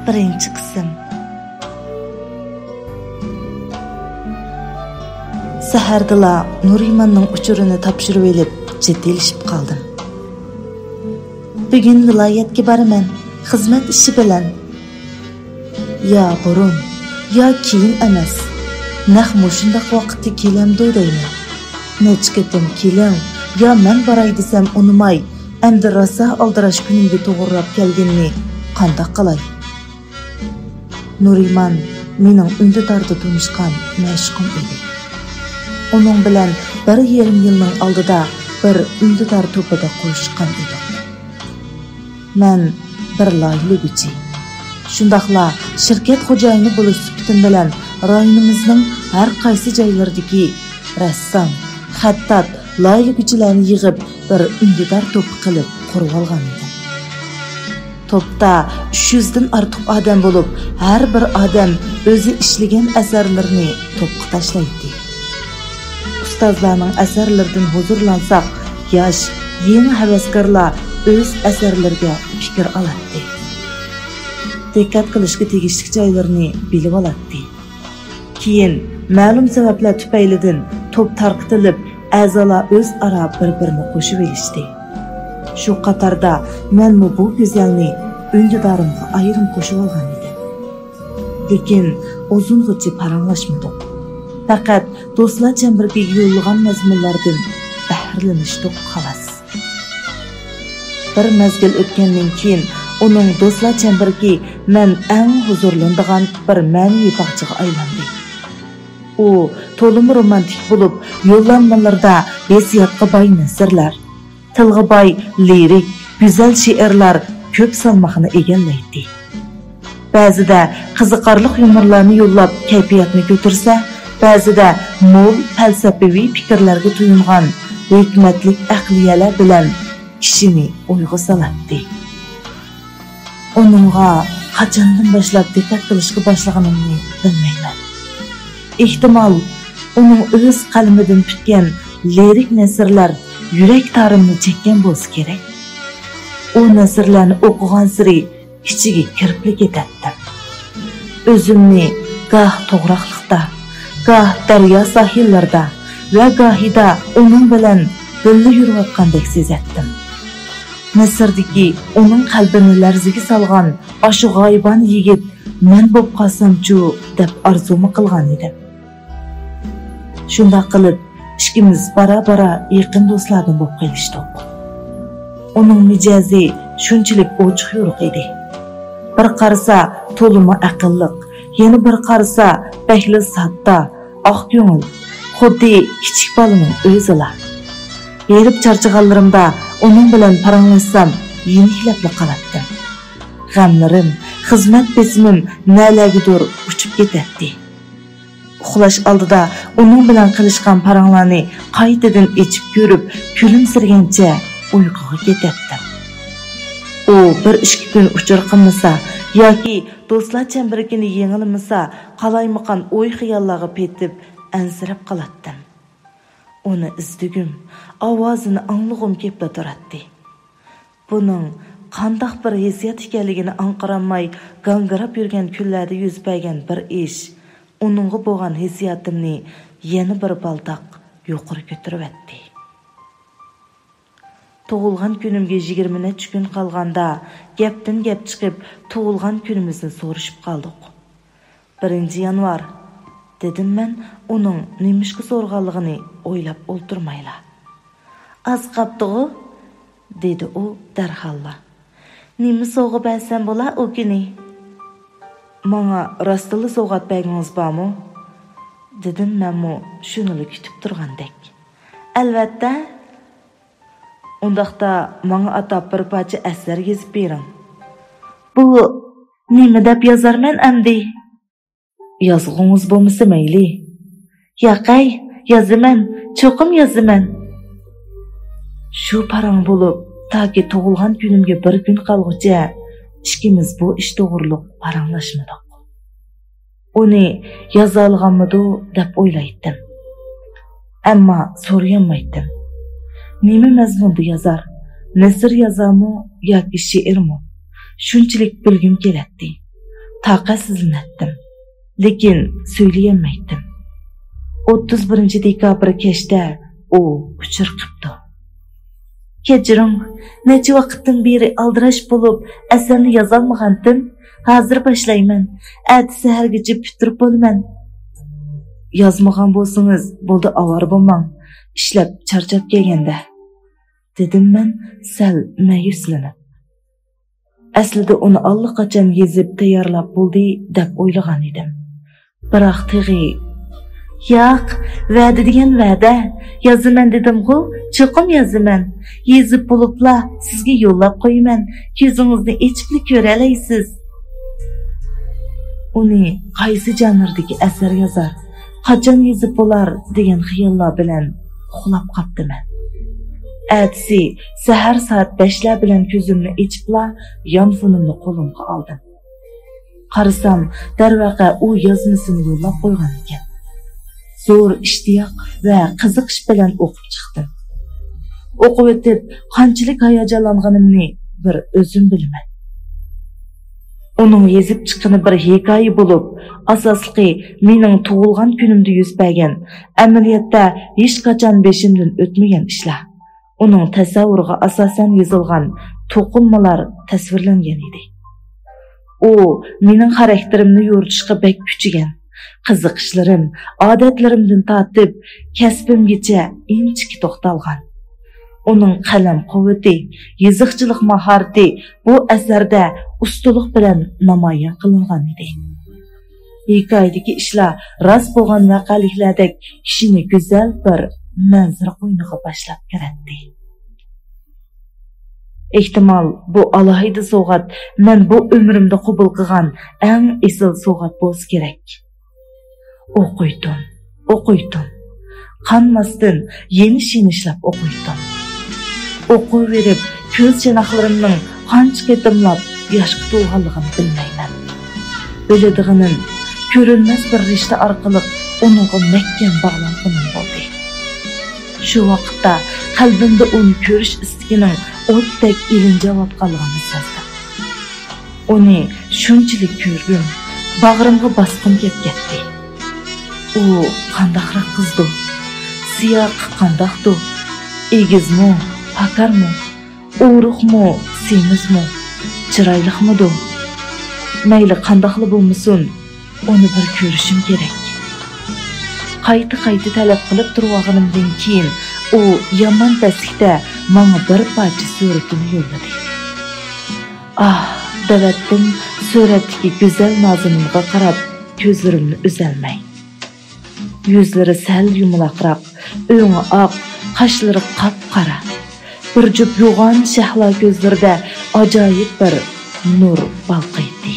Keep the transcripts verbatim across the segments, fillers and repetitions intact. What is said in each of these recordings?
بىرىنچى قىسىم. سەھەردىلا نۇرىماننىڭ ئۇچۇرىنى تاپشۇرۇۋېلىپ جىددىيلىشىپ قالدىم. بۈگۈن ۋىلايەتكە بارىمەن، خىزمەت ئىشى بىلەن. يا بۇرۇن، يا كېيىن ئەمەس، نەق مۇشۇنداق ۋاقىتتا كېلەمدۇ دەيمەن. نەچچە قېتىم كېلىڭ، يا مەن باراي دېسەم ئۇنىماي، ئەمدى راسا ئالدىراش كۈنۈمگە توغرىلاپ كەلگىنىنى قانداق قىلاي؟ نۇرىمان مېنىڭ ئۈندىداردا تونۇشقان مەشۇقۇم ئىدى. ئۇنىڭ بىلەن بىر يېرىم يىلنىڭ ئالدىدا بىر ئۈندىدار توپىدا قوشۇشقان ئىدۇق. مەن بىر لايىھىلىگۈچى، شۇنداقلا شىركەت خوجايىنى بولۇش سۈپىتىم بىلەن رايونىمىزنىڭ ھەر قايسى جايلىرىدىكى رەسسام، خەتتات، لايىھىلىگۈچىلەرنى يىغىپ، بىر ئۈندىدار توپى قىلىپ قۇرۇۋالغان ئىدىم. توپتا ئۈچ يۈزدىن ئارتۇق ئادەم بولۇپ، ھەر بىر ئادەم ئۆزى ئىشلىگەن ئەسەرلىرىنى توپقا تاشلايتتى. ئۇستازلارنىڭ ئەسەرلىرىدىن ھۇزۇرلانساق، ياش، يېڭى ھەۋەسكارلار ئۆز ئەسەرلىرىگە پىكىر ئالاتتى. دىققەت قىلىشقا تېگىشلىك جايلىرىنى بىلىۋالاتتى. كېيىن مەلۇم سەۋەبلەر تۈپەيلىدىن توپ تارقىتىلىپ، ئەزالار ئۆزئارا بىر-بىرىنى قوشۇۋېلىشتى. شۇ قاتاردا مەنمۇ بۇ گۈزەلنى ئۈندىدارىمغا ئايرىم قوشۇۋالغان ئىدىم. لېكىن ئۇزۇنغىچە پاراڭلاشمىدۇق. پەقەت دوستلار چەمبىرىكىگە يوللىغان مەزمۇنلاردىن بەھرىلىنىشتۇق، خالاس. بىر مەزگىل ئۆتكەندىن كېيىن، ئۇنىڭ دوستلار چەمبىرىكى مەن ئەڭ ھۇزۇرلىنىدىغان بىر مەنىۋى باغچىغا ئايلاندى. ئۇ تولىمۇ رومانتىك بولۇپ، يوللانمىلىرىدا ھېسسىياتقا باي نەسرلەر، تىلغا باي لىرىك، گۈزەل شېئىرلار كۆپ سالماقنى ئىگىلەيتتى. بەزىدە قىزىقارلىق يۇمۇرلارنى يوللاپ كەيپىياتنى كۆتۈرسە، بەزىدە مول پەلسەپىۋى پىكىرلەرگە تويۇنغان ھېكمەتلىك ئەقلىيەلەر بىلەن كىشىنى ئويغا سالاتتى. ئۇنىڭغا قاچاندىن باشلاپ دىققەت قىلىشقا باشلىغىنىمنى بىلمەيمەن. ئېھتىمال، ئۇنىڭ ئۆز قەلىمىدىن پۈتكەن لىرىك نەسرلەر يۈرەك تارىمنى چەككەن بولسا كېرەك. ئۇ نەسرلەرنى ئوقۇغانسېرى ئىچىگە كىرىپلا كېتەتتىم. ئۆزۈمنى گاھ توغراقلىقتا، گاھ دەريا ساھىللىرىدا ۋە گاھىدا ئۇنىڭ بىلەن بىللە يۈرۈۋاتقاندەك سېزەتتىم. مىسىردىكى ئۇنىڭ قەلبىنى لەرزىگە سالغان ئاشۇ غايىبانە يىگىت مەن بولۇپ قالسامچۇ دەپ ئارزۇمۇ قىلغان ئىدىم. شۇنداق قىلىپ، ئىككىمىز بارا-بارا يېقىن دوستلاردىن بولۇپ قېلىشتۇق. ئۇنىڭ مىجەزى شۇنچىلىك ئوچۇق-يورۇق ئىدى. بىر قارىسا تولىمۇ ئەقىللىق، يەنە بىر قارىسا بەكلا ساددا، ئاق كۆڭۈل، خۇددى كىچىك بالىنىڭ ئۆزىلا. ھېرىپ چارچىغانلىرىمدا ئۇنىڭ بىلەن پاراڭلاشسام، يېنىكلەپلا قالاتتىم. غەملىرىم، خىزمەت بېسىمىم نەلەرگىدۇر ئۇچۇپ كېتەتتى. ئۇخلاش ئالدىدا ئۇنىڭ بىلەن قىلىشقان پاراڭلارنى قايتىدىن ئېچىپ كۆرۈپ، كۈلۈمسىرىگەنچە ئۇيقۇغا كېتەتتىم. ئۇ بىر ئىككى كۈن ئۇچۇر قىلمىسا ياكى دوستلار چەمبىرىكىنى يېڭىلىمىسا، قالايمىقان ئوي-خىياللارغا پېتىپ، ئەنسىرەپ قالاتتىم. ئۇنى ئىزدىگۈم، ئاۋازىنى ئاڭلىغۇم كېلىپلا تۇراتتى. بۇنىڭ قانداق بىر ھېسسىيات ئىكەنلىكىنى ئاڭقىرالماي گاڭگىراپ يۈرگەن كۈنلەردە يۈز بەرگەن بىر ئىش ئۇنىڭغا بولغان ھېسسىياتىمنى يەنە بىر بالداق يۇقىرى كۆتۈرۈۋەتتى. تۇغۇلغان كۈنۈمگە يىگىرمە نەچچە كۈن قالغاندا، گەپتىن گەپ چىقىپ، تۇغۇلغان كۈنىمىزنى سورىشىپ قالدۇق. «بىرىنچى يانۋار»، دېدىم مەن ئۇنىڭ نېمىشقا سورىغانلىقىنى ئويلاپ ئولتۇرمايلا. «ئاز قاپتىغۇ؟» دېدى ئۇ دەرھاللا. «نېمە سوۋغا بەرسەم بولا ئۇ كۈنى؟» «ماڭا راستتىنلا سوۋغات بەرگۈڭىز بارمۇ؟» دېدىم مەنمۇ شۇنىلا كۈتۈپ تۇرغاندەك. «ئەلۋەتتە.» «ئۇنداقتا ماڭا ئاتاپ بىر پارچە ئەسەر يېزىپ بېرىڭ.» «بۇ نېمە دەپ يازارمەن ئەمدى؟» «يازغۇڭىز بولمىسا مەيلى.» «ياقەي، يازىمەن، چوقۇم يازىمەن.» شۇ پاراڭ بولۇپ، تاكى تۇغۇلغان كۈنۈمگە بىر كۈن قالغۇچە ئىككىمىز بۇ ئىش توغرۇلۇق پاراڭلاشمىدۇق. ئۇنى يازالىغانمىدۇ دەپ ئويلايتتىم. ئەمما سورىيالمايتتىم. نېمە مەزمۇندا يازار؟ نەسر يازارمۇ ياكى شېئىرمۇ؟ شۇنچىلىك بىلگۈم كېلەتتى. تاقەتسىزلىنەتتىم، لېكىن سۆيلىيەلمەيتتىم. ئوتتۇز بىرىنچى دېكابىر كەچتە ئۇ ئۇچۇر قىپتۇ. كەچۈرۈڭ، نەچچە ۋاقىتتىن بېرى ئالدىراش بولۇپ، ئەسەرنى يازالمىغانتىم. ھازىر باشلايمەن. ئەتە سەھەرگىچە پۈتتۈرۈپ بولىمەن. يازمىغان بولسىڭىز، بولدى، ئاۋارە بولماڭ. ئىشلەپ چارچاپ كەلگەندە، دېدىم مەن سەل مەيۈسلىنىپ. ئەسلىدە ئۇنى ئاللىقاچان يېزىپ تەييارلاپ بولدى دەپ ئويلىغان ئىدىم. بىراق تېخى، ياق، ۋەدە دېگەن ۋەدە. يازىمەن دېدىمغۇ، چوقۇم يازىمەن. يېزىپ بولۇپلا سىزگە يوللاپ قويىمەن. كۆزىڭىزنى ئېچىپلا كۆرەلەيسىز. ئۇنى قايسى ژانىردىكى ئەسەر يازار، قاچان يېزىپ بولار دېگەن خىياللار بىلەن ئۇخلاپ قاپتىمەن. ئەتىسى سەھەر سائەت بەشلەر بىلەن كۆزۈمنى ئېچىپلا يانفونۇمنى قولۇمغا ئالدىم. قارىسام، دەرۋەقە ئۇ يازمىسىنى يوللاپ قويغان ئىكەن. زور ئىشتىياق ۋە قىزىقىش بىلەن ئوقۇپ چىقتىم. ئوقۇۋېتىپ، قانچىلىك ھاياجانلانغىنىمنى بىر ئۆزۈم بىلىمەن. ئۇنىڭ يېزىپ چىققىنى بىر ھېكايە بولۇپ، ئاساسلىقى مېنىڭ تۇغۇلغان كۈنۈمدە يۈز بەرگەن ئەمەلىيەتتە ھېچقاچان بېشىمدىن ئۆتمىگەن ئىشلار. ئۇنىڭ تەسەۋۋۇرىغا ئاساسەن يېزىلغان توقۇلمىلار تەسۋىرلەنگەن ئىدى. ئۇ مېنىڭ خاراكتېرىمنى يورۇتۇشقا بەك كۈچىگەن. قىزىقىشلىرىم، ئادەتلىرىمدىن تارتىپ كەسپىمگىچە ئىنچىكە توختالغان. ئۇنىڭ قەلەم قۇۋۋىتى، يېزىقچىلىق ماھارىتى بۇ ئەسەردە ئۇستىلىق بىلەن نامايان قىلىنغان ئىدى. ھېكايىدىكى ئىشلار راست بولغان ۋەقەلىكلەردەك كىشىنى گۈزەل بىر مەنزىرە قوينىغا باشلاپ كىرەتتى. ئېھتىمال، بۇ ئالاھىدە سوۋغات مەن بۇ ئۆمرۈمدە قوبۇل قىلغان ئەڭ ئېسىل سوۋغات بولسا كېرەك. ئوقۇيتتۇم، ئوقۇيتتۇم. قانماستىن يېنىش-يېنىشلاپ ئوقۇيتتۇم. ئوقۇۋېرىپ، كۆز چاناقلىرىمنىڭ قانچە قېتىملاپ ياشقا تولغانلىقىنى بىلمەيمەن. بىلىدىغىنىم، كۆرۈنمەس بىر رىشتە ئارقىلىق ئۇنىڭغا مەھكەم باغلانغىنىم بولدى. شۇ ۋاقىتتا قەلبىمدە ئۇنى كۆرۈش ئىستىكىنىڭ ئوتتەك ئېلىنجاۋاتقانلىقىنى سەزدىم. ئۇنى شۇنچىلىك كۆرگۈم، باغرىمغا باسقۇم كەپ كەتتى. ئۇ قانداقراق قىزدۇ؟ سىياقى قانداقتۇ؟ ئېگىزمۇ، پاكارمۇ؟ ئورۇقمۇ، سېمىزمۇ؟ چىرايلىقمىدۇ؟ مەيلى قانداقلا بولمىسۇن، ئۇنى بىر كۆرۈشۈم كېرەك. قايتا-قايتا تەلەپ قىلىپ تۇرۇۋالغىنىمدىن كېيىن، ئۇ يامان پەسلىكتە ماڭا بىر پارچە سۈرىتىنى يوللىدى. ئاھ، دەۋەتتىم سۈرەتتىكى گۈزەل نازىنىنغا قاراپ، كۆزلىرىمنى ئۈزەلمەي. يۈزلىرى سەل يۇمىلاقراق، ئۆڭى ئاق، قاشلىرى قاپقارا. بىر جۈپ يوغان شەھلا كۆزلىرىدە ئاجايىپ بىر نۇر بالقىيتتى.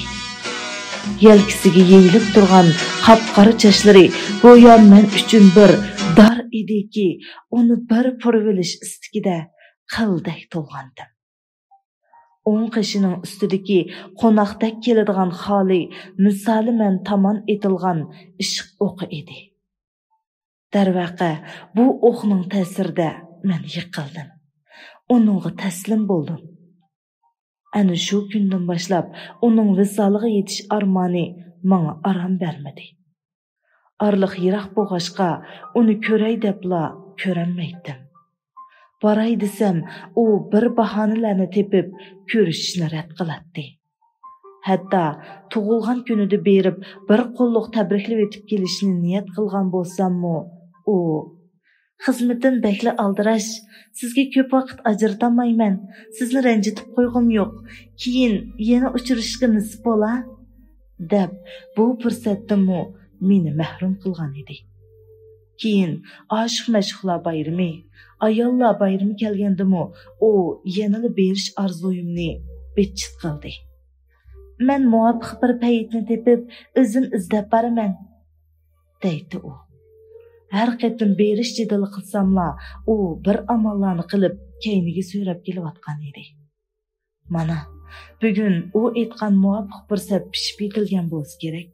يەلكىسىگە يېيىلىپ تۇرغان قاپقارا چاچلىرى گويا مەن ئۈچۈن بىر دار ئىدىكى، ئۇنى بىر پۇرىۋېلىش ئىستىكىدە قىلدەك تولغانتىم. ئوڭ قېشىنىڭ ئۈستىدىكى قوناقتەك كېلىدىغان خالى مىسالى مەن تامان ئېتىلغان ئىشق ئوقى ئىدى. دەرۋەقە، بۇ ئوقنىڭ تەسىرىدە مەن يىقىلدىم. ئۇنىڭغا تەسلىم بولدۇم. ئەنە شۇ كۈندىن باشلاپ ئۇنىڭ ۋىسالىغا يېتىش ئارمانى ماڭا ئارام بەرمىدى. ئارىلىق يىراق بولغاچقا، ئۇنى كۆرەي دەپلا كۆرەلمەيتتىم. باراي دېسەم، ئۇ بىر باھانىلەرنى تېپىپ كۆرۈشۈشنى رەت قىلاتتى. ھەتتا تۇغۇلغان كۈنىدە بېرىپ بىر قوللۇق تەبرىكلىۋېتىپ كېلىشنى نىيەت قىلغان بولساممۇ، ئۇ، خىزمىتىم بەكلا ئالدىراش، سىزگە كۆپ ۋاقىت ئاجرىتالمايمەن، سىزنى رەنجىتىپ قويغۇم يوق، كېيىن يەنە ئۇچرىشىشقا نېسىپ بولا، دەپ، بۇ پۇرسەتتىنمۇ مېنى مەھرۇم قىلغان ئىدى. كېيىن ئاشىق-مەشۇقلار بايرىمى، ئاياللار بايرىمى كەلگەندىمۇ ئۇ يەنىلا بېرىش ئارزۇيۇمنى بىتچىت قىلدى. مەن مۇۋاپىق بىر پەيتنى تېپىپ، ئۆزۈم ئىزدەپ بارىمەن، دەيتتى ئۇ. ھەر قېتىم بېرىش جېدىلى قىلساملا، ئۇ بىر ئاماللارنى قىلىپ، كەينىگە سۆرەپ كېلىۋاتقان ئىدى. مانا، بۈگۈن ئۇ ئېيتقان مۇۋاپىق پۇرسەت پىشىپ يېتىلگەن بولسا كېرەك.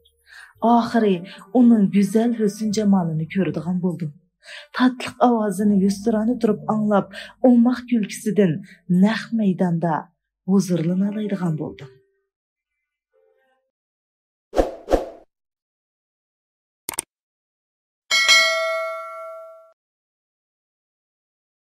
ئاخىرى ئۇنىڭ گۈزەل ھۆسن-جامالىنى كۆرىدىغان بولدۇم. تاتلىق ئاۋازىنى يۈزتۇرانە تۇرۇپ ئاڭلاپ، ئوماق كۈلكىسىدىن نەق مەيداندا ھۇزۇرلىنالايدىغان بولدۇم.